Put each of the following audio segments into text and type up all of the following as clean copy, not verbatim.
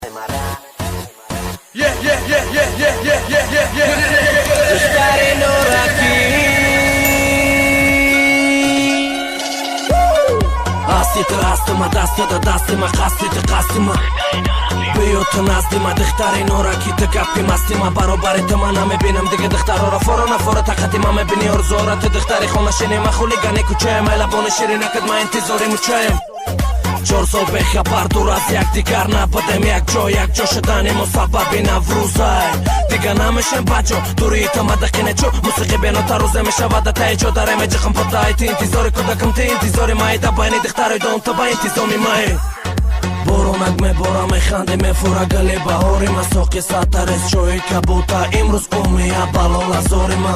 Yeah. Духтари норакӣ, ҳасти ту ҳастима, дасти да дастима, қасди ту қасдима, биё ту наздима. Духтари норакӣ, ту гапи мастима, баробари ту ман намебинам дига духтарора, форо нафора тақати ма мебини орзуора. Ту духтари хонашинема, хулигани кӯчаем, ай лабони ширинакат ма интизори мучаем. 4 сол бехабар, дур аз якдигар набудем, якҷо якҷо шудани мо сабаби Наврӯзай. Дига намешем баҷо дурии ту мадақине, чу мусиқи бенота рӯзе мешавада таи ҷо дарем ҷихм потай. Ту интизори кӯдакам, ту интизори майда, байни духтарои дон ту ба интизоми май. Боронак мебора, механди, мефура гали баҳори ма, соқи сатарес чои кабута, имрӯз умия балолазори ма.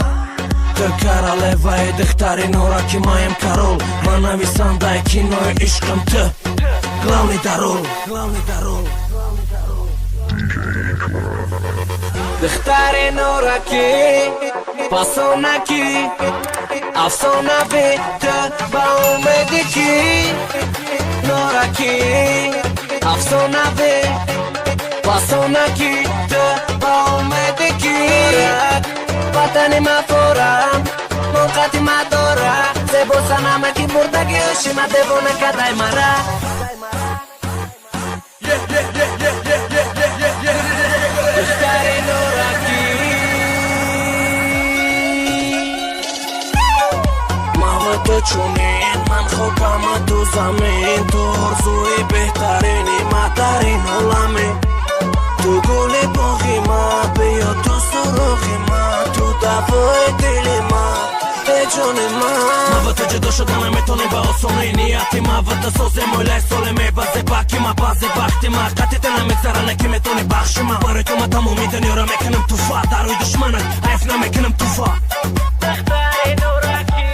Ту королеваи, духтари нораки, маем король, ман нависандаи кинои ишқам, ту главный дар роль, главный дар роль. Духтари норакӣ, пасонакӣ, афсонавӣ, ту ба умеди кӣ? Норакӣ, афсонавӣ, пасонакӣ, ту ба умеди кӣ? Ватани ма форам моқати ма дора, зебо санамаки бурдаги ӯшима, девона кадай мара. Yeah. Духтари норакӣ, мава ту чунин, ман хокама, ту замин, ту орзуи беҳтарини ма дар ин оламе, ту гули боғи ма, биё ту суроғи ма, ту давои дили ма, э ҷони ман. Мава ту ҷудо шуда наметонем ба осонӣ, нияти мава ту созем оилаи солиме, базе баки ма, баъзе вақти ма қатита намегзарана, ки метони бахши ма. Барои ту ма тамоми дунёро мекунам туфа, дар рӯи душманат ҳайф намекунам туфа. Духтари норакӣ,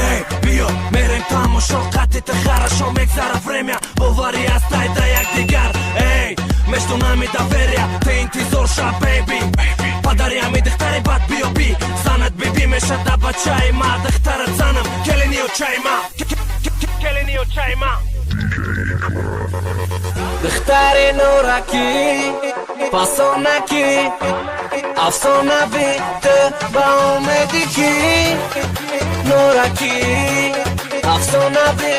эй, биё мерем тамошо, қатити хорошо мегзара время, боварӣ астай да якдигар, эй, между нами доверия, ты интизор ша, бейби, падари ами духтари бад биёби, занат биби мешада бачаи ма, духтарат занам, келини очаи ма, келини очаи ма. Духтари норакӣ, пасонакӣ, афсонавӣ, ту ба умеди кӣ? Норакӣ, афсонавӣ,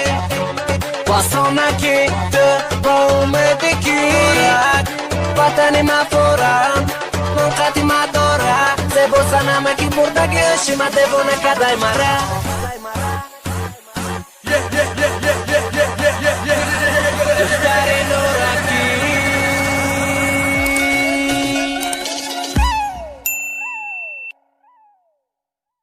пасонакӣ, ту ба умеди кӣ? Ватани ма форам моқати ма дора, зебо санамаки бурдаги ӯшима, девона кадай мара.